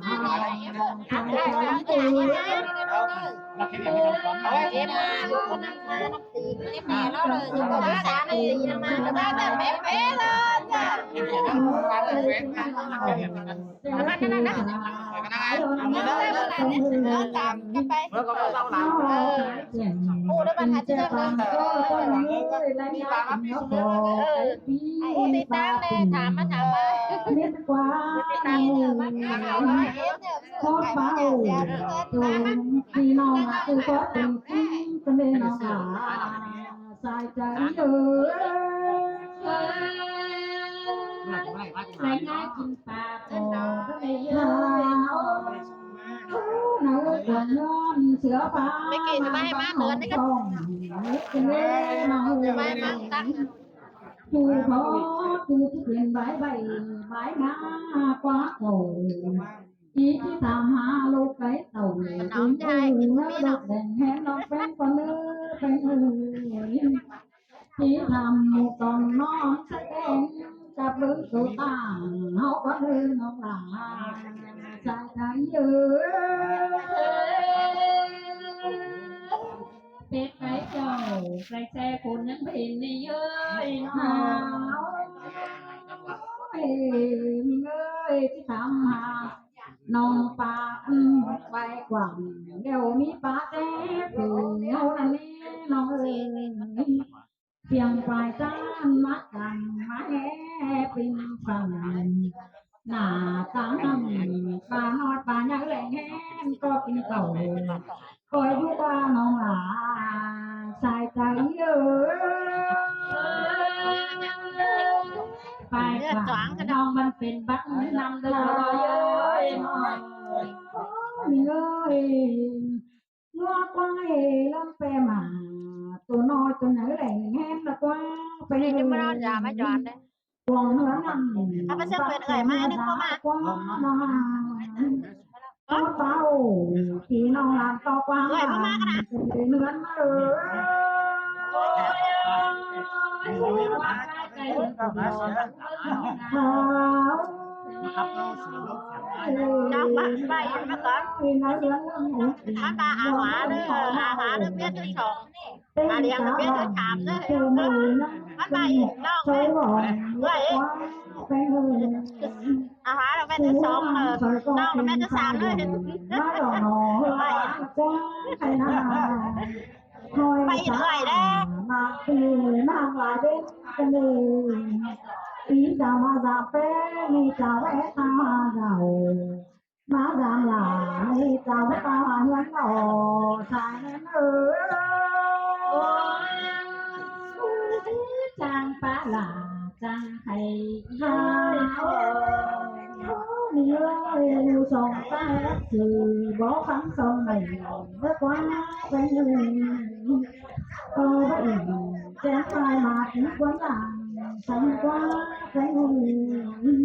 ເອົາໄວ້ເກັບມາ ຢູ່ຄົນນຳ ນຳຕີ ແມ່ເຮົາເລີຍ ຢູ່ບໍ່ໄດ້ສາມ ມາແຕ່ແປະໆ ເລີຍຈ້າ. ເອົາມານັ້ນນະ ເອົາຕາມກັນໄປ ເອີ ຜູ້ໃດບັນຫາຊິເລີ່ມເລີຍ ເອີ ຜູ້ຕິດຕາມແດ່ ຖາມມາ ຖາມມາ ຕິດຕາມເດີ ມາ ມາເຮັດເດີ ຂອບໃຈພີ່ນ້ອງ ຄືກໍເປັນຈິງ ເປັນເດ້ນ້ອງຫຼ້າ ສາຍໃຈເອີຍ ໄດ້ຫາກິນປາກໍບໍ່ໄດ້ເອີຍ ເນາະ ຍ້ອນເສືອປ່າ ໄປກິນໄປມາເດີນນີ້ກໍ ເອີ ໄປມາຕັດ ຜູ້ພໍຄືຊິເປັນບາຍໃບ ບາຍໜ້າກວ່າເກົ່າ ອີທີ່ຖາມຫາລູກໄກ່ເຕົ້າ ເປັນຜູ້ເນາະ ດອກແດງແຮງ ນ້ອງແປ້ງກໍເນີແປ້ງເອີຍ ທີ່ຖາມໝູ່ຕ້ອງນອນສະແດງ ຈັບເບິ່ງໂຕຕ່າງ ເຮົາກໍເດີນນ້ອງຫຼ້າ ສາຍໃຈເອີຍ ເປັດໄກ່ເຈົ້າ ໄກ່ແຊຄົນຍັງບໍ່ເຫັນນີ້ເອີຍ ເອີຍ ທີ່ຖາມຫາ ນ້ອງປາ ອືມ ໄປກວ້າງ ແລ້ວມີປາແຕ່ຜູ້ດຽວນັ້ນແຫຼະນ້ອງເອີຍ ພຽງຝ່າຍຈານມາກັນມາແຫ່ປິ່ນຝັນ ໜ້າຕ່າງນຳປານ້ອຍປາໃຫຍ່ແລງແຮງກໍກິນເຂົ້າ ຄອຍຢູ່ວ່ານ້ອງຫຼ້າ ສາຍໃຈເອີຍ ໄປກວ້າງ ນ້ອງມັນເປັນບັກນຳເດີ ເອີຍ. ເອີຍ ງົວຄວາຍລຳແປມາ ໂຕນ້ອຍໂຕໃຫຍ່ແຫຼງແຮມລະກວ່າໄປເລີຍ ກວາງເຮືອນນັ້ນ ເອົາໄປເຊີນເພິ່ນເອື້ອຍມາ ອັນນີ້ກໍມາ ເອົາ ເອົາ ພີ່ນ້ອງຫຼານຕໍ່ກວາງ ເອື້ອຍມາ ມາກັນນະ ເຮືອນມາເອີຍ ນ້ອງໄປ ໄປມາກ່ອນ ມາຕາອາຫາເດີ ອາຫາເດີ ເປັນທີ່ສອງ ອາຫຼຽງເປັນທີ່ສາມເດີ ມັນໄປນ້ອງເອີຍ ອາຫາເປັນທີ່ສອງເດີ ນ້ອງເປັນທີ່ສາມເດີ ໄປ ໄປເລື້ອຍແລ້ວ ນາງເປັນນາງຫຼາຍເດ້ ເປັນເອີຍ ອີຈາມາຈາເປ ມີຈາແວະຕາມາເຈົ້າ ມາດາມຫຼາຍ ເຈົ້າຕາເຮືອນຫຼໍ່ຊາຍແມ່ນເອີຍ ຈ້າງປາຫຼາຈ້າງໄຂ່ເອີຍ ນີ້ເອີຍ ຢູ່ສອງຕາຊື່ ບໍ່ຄຳສອງໃບ ເບີກວ່າໄປເອີຍ ເອີ ບໍ່ອີກ ແຈ້ງໄປມາເປັນຄວາມຫຼັງ ສັງກວ່າໄປເອີຍ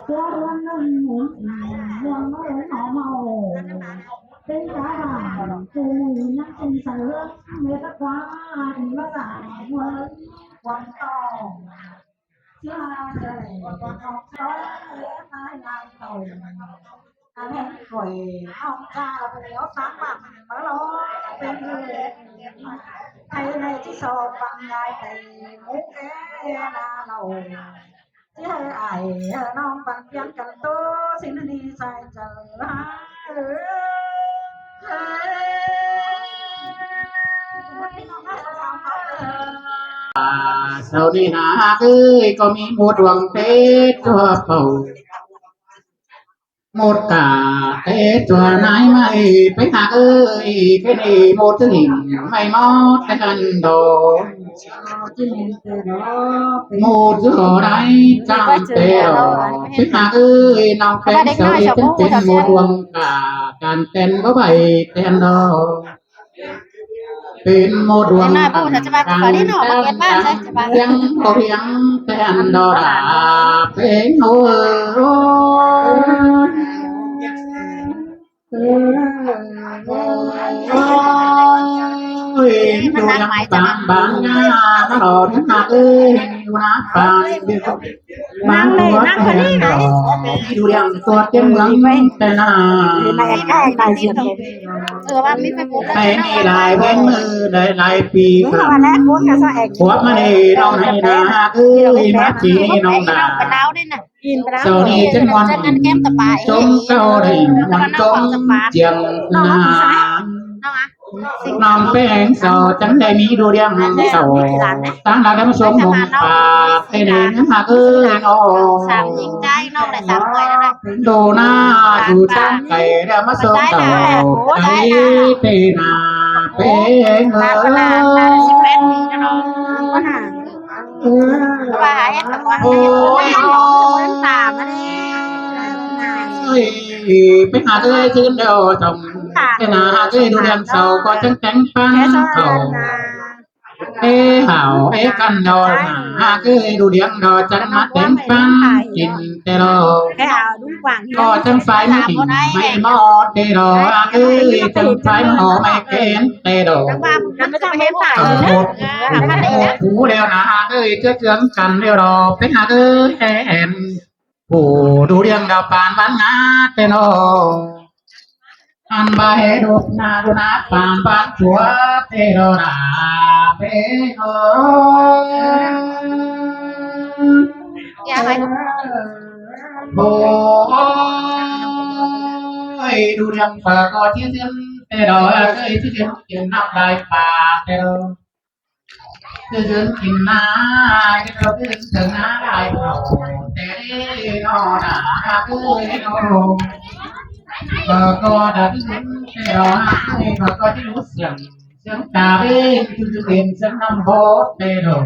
ຕົວເຮືອນນັ້ນໝູນອີ່ມ ມ່ວນເມົາເຮົາເມົາ ເປັນຊາວບ້ານ ສູ່ມື້ຍັງສົງໄສເລື່ອງເມດຕາກວ່າ ທີ່ມາສ້າງເມືອງຄວາມຕ້ອງ ເຊື່ອໃຈຄວາມຕ້ອງ ຕ້ອຍມາຍາມເຕົາ ອັນແຫ່ງຂ້ອຍນ້ອງຈາລະເປັນແນວສາມາດມາລອເປັນເຮືອນ ໃຫ້ໃນທີ່ຊອບບັນຍາຍໄປໝູ່ແກ່ນາເລົ່າ ທີ່ໃຫ້ອ້າຍໃຫ້ນ້ອງປັນປ່ຽນກັນໂຕ ຊິນດີໃສ່ເຈົ້າ ເອີຍ ເອີຍ ເຊົານີ້ນາເອີຍ ກໍມີໝູດຫວັງເຕັດຕົວເປົ່າ ໝູດກາເຕັດຕົວນາຍໃໝ່ ໄປຫາເອີຍ ແຄ່ນີ້ໝູດຖິງໃໝ່ໝົດແຕ່ນັ້ນດອກ ໝູດຢູ່ໃນຈຳແຕ່ດອກ ໄປຫາເອີຍ ນ້ອງແປ້ງສາວເອີຍ ເປັນໝູດຫວັງກາ ການແຕ່ນບໍ່ໄຫວແຕ່ນດອກ ເປັນໝູດຫວັງ ເປັນໜ້າຜູ້ ຖ້າຈະວ່າ ການແຕ່ນ ການແຕ່ນ ບໍ່ຮຽງແຕ່ນດອກ ເປັນໂອ້ຍ ໂອ້ຍ ໂອ້ຍ ຢູ່ນຳປານບ້ານນາ ມາຫຼໍ່ນາເອີຍ ຢູ່ນຳປານ ນາງເລີຍ ນາງຄົນນີ້ໄຫນ ຢູ່ນຳຕົວເຕັມເມືອງແຕ່ນາ ເອີ ວ່າມີໄຟປຸກ ໄປນີ້ຫຼາຍເວັນມື້ໄດ້ຫຼາຍປີ ເອີ ວ່າແລ້ວ ຄົນກໍຊະແອກ ພວກມານີ້ນ້ອງໃຫ້ນາເອີຍ ມາປີນີ້ນ້ອງນາ ເຈົ້ານີ້ຈັ່ງມ່ວນ ຈົມເກົ່າໄດ້ມ່ວນ ຈົມຈຽງນາ ນ້ອງແປ້ງເຈົ້າຈັ່ງໄດ້ມີດູດຽງເຈົ້າ ຕາງລາວໄດ້ມາຊົມຫົມປາກ ໄດ້ເດີນຫາເອີຍນ້ອງ ສາມຍິງໃຈ ນ້ອງໄດ້ສາມເອີຍ ໂດນາຢູ່ທາງໄກ ໄດ້ມາຊົມເຈົ້າ ໄກເຕນາແປ້ງເອີຍ ເອີ ວ່າຫາເຮັດກັບວ່າ ໂອ້ຍ ເງິນຕາມານີ້ ເອີຍ ໄປຫາເອີຍຄືນແລ້ວຈອມ ໄປຫາເອີຍດູແລເຊົາ ກໍຈັ່ງແຕ່ງປັນເຂົ້າ ເອີ ເຮົາເອກັນດອກ ຫາເອີຍດູດຽງດອກ ຈັ່ງມາແຕ່ງປັນກິນແຕ່ດອກ ກໍຈັ່ງໄຟໄມ້ ໄມ້ໝໍ້ແຕ່ດອກ ເອີຍ ຈັ່ງໄຟໝໍ້ໄມ້ແກນ ແຕ່ດອກ ເອີ ໝົດ ໝົດຜູ້ແລ້ວນະ ເອີຍ ຈະເຈື່ອນກັນແລ້ວດອກ ໄປຫາເອີຍແອນ ຜູ້ດູດຽງດາວປານບ້ານງາແຕ່ນອ ອັນບາເຮດຸກນາດູນາປານບ້ານຕົວແຕ່ດອລາເປໂອ ໂອ້ຍ ດູດຽງປາກໍທີ່ເຖິງແຕ່ດອ ເຄີຍທີ່ເຖິງກິນນ້ຳລາຍປາແຕ່ດອ ຄືເດີນກິນນາ ເຮັດເຂົາຄືເຖິງນາຫຼາຍເຂົາ ແຕ່ເດນອນາ ຫາກເອີຍນອ ເອີ ກໍດາຄືເດີນແຕ່ລະຫາກເອີຍ ເຂົາກໍທີ່ຮູ້ສຽງ ສຽງຕາເວນ ຄືເປັນສຽງນ້ຳບໍ່ແຕ່ດອກ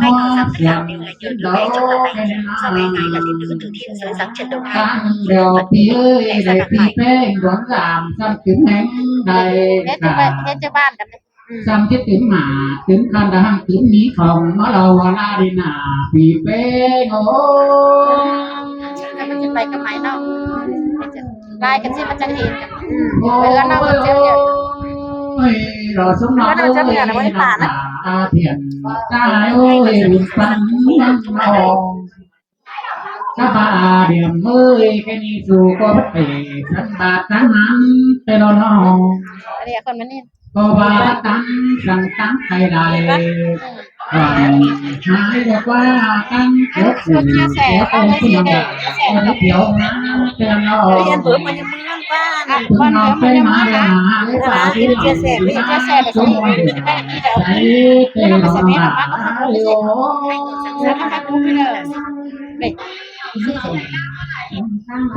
ໄປເຂົ້າສາມພັນຫ້າ ແນວໃດຢູ່ໃນຈຸດໃດ ຈະໄປໄປ ສະແຫວງຫາກະສິນ ຫຼື ຖືກທີ່ສວຍສັກ ເຊັ່ນດຽວກັນ ດຽວ ພີ່ເອີຍ ໄດ້ພີ່ແປ້ງດວງງາມ ຊ້ຳຕື່ມແຮງໃດ ເຮັດຈັກບ້ານ ເຮັດຈັກບ້ານກັນ ອືມ ຊ້ຳຊິຕື່ມໝາກຕື່ມຄັນ ດາຮັງຕື່ມມີຂອງ ມາລາວາລາດີນາ ພີ່ແປ້ງໂອ້ຍ ແລ້ວມັນຊິໄປກັບໄໝເນາະ ລາຍກັນຊິມາຈັກເຮັດກັນ ອືມ ໂອ້ຍ ເຮືອນເຮົາກໍເຈົ້າເຍອະ ໂອ້ຍ ເຮືອນເຮົາເຈົ້າເມືອນະ ບໍ່ມີປານະ ອາທຽນຕາຍໂອ້ຍ ບຸນປັນເມືອງນອງ ສະບາດຽມເອີຍ ແຄ່ນີ້ສູ່ກໍເປ ສັນບາດກັນນັ້ນແຕ່ລະນ້ອງ ອັນນີ້ຄົນມານີ້ ກໍວ່າກັນສັງກັນໄປໄດ້ ເຫັນປະ? ອືມ ຫາຍກວ່າກັນເກີດຂຶ້ນ ແຕ່ຄົນທີ່ໄດ້ແຊບ ເດີຍວມາແຕ່ລະນ້ອງ ຮຽນເພີ່ມມາຍັງເມືອງບ້ານ ອ່ະ ບ້ານເພິ່ນມາແລ້ວ ຫາເຈົ້າແຊບ ເຈົ້າແຊບ ໃສ່ເຕລອງບາດໂຍ ໂອ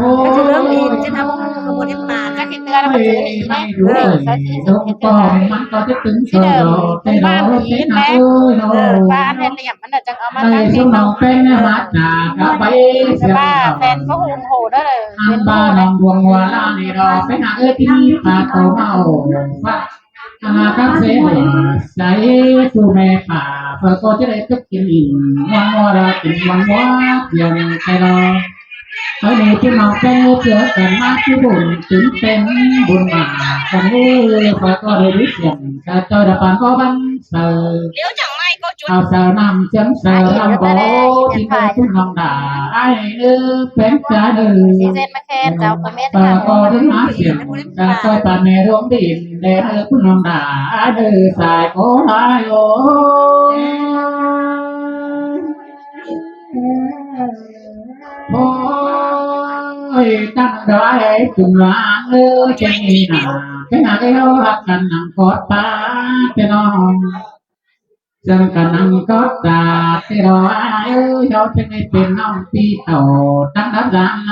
້ຍ ມັນຊິເລີ່ມອີກ ມັນຊິທຳໃຫ້ມັນບໍ່ໄດ້ປານ ຈັກຊິເຕືອນມັນຊິອີກເດ້ ເອີ ໃສ່ຊິເຮັດຈັ່ງໃດ ມັນກໍຈະຕຶງຊິເດີມ ມັນບ້ານອີກແລ້ວ ເອີ ບ້ານແມ່ນລຽບ ມັນຈະເອົາມາຕັ້ງເປັນເນາະ ເອີ ແມ່ນບໍ່ໂຮມໂຫເດີ ເປັນໂຫເດີ ອັນບ້ານໜອງດວງວາລານີ້ດອກ ໄປຫາເອີຍທີ່ມີປາເຕົາເມົາ ອາ ກັບເສນໃສສູ່ແມ່ປ້າ ເພິ່ນກໍຈະໄດ້ຕຶກກິນອີ່ມ ມ່ວນມົວລະກິນມ່ວນມົວ ຈຽງໄປເນາະ ເຮົານີ້ພີ່ນ້ອງແຕ່ເຈີກັນມາຄືບຸນ ຈຶ່ງເປັນບຸນມາກັນເດີ ເພິ່ນກໍໄດ້ໄດ້ສຽງ ກະເຈົ້າດາປານກໍບັນເຊີ ເອົາສາວນ້ຳຈຽງສາວນ້ຳບໍ່ ທີ່ເຂົາເປັນນ້ອງດາ ອ້າຍເອີຍ ແຟນຈາເດີ ຊິເຊັນມາແຄນເຈົ້າກໍແມ່ນ ປາກໍເດີນມາສຽງ ກະຊ່ອຍປາແມ່ລົງດິນ ແດ່ເດີຜູ້ນ້ອງດາເດີ ສາຍໂອ້ຍ ໂອ້ຍ ໂອ້ຍ ຕັ້ງດອຍຈຸມລາງເອີຍ ເຈນີ້ນາ ໄປຫາໄດ້ເຮົາຮັກກັນນັ່ງກອດປາແຕ່ນ້ອງ ຈັ່ງກະນັ່ງກອດຕາແຕ່ດອຍເອີຍ ເຮົາຈຶ່ງໄດ້ເປັນນ້ອງພີ່ເຖົ້າ ຕັ້ງດັບດາງໃນ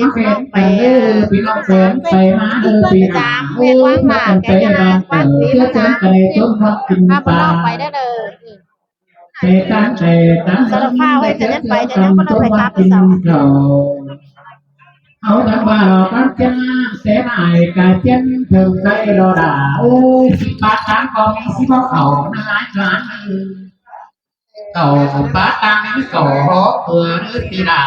ມາແຂນໄປເດີພີ່ນ້ອງ ແຂນໄປມາເດີພີ່ນ້ອງ ໂອ້ຍ ພາກັນໄປບ້ານເກີດ ເພື່ອເຊີນໄປຊົມວັດກິນປາ ພາພີ່ນ້ອງໄປເດີ ໄປຕາມ ໄປຕາມ ສາລະພາວເອີຍ ຈະເດີນໄປ ຈະຍັງບໍ່ໄດ້ໄປກັບເຈົ້າ ເຮົາທັງວ່າເຮົາກັນຈະແສນອ້າຍກະເຈັນເຖິງໃສລໍດາ ໂອ້ຍ ສິບປາກກາງກໍມີ ສິບເອົາເຂົ້ານະຫຼາຍການ ເຂົ້າປາກກາງມີກໍເພື່ອຫຼືສິລາ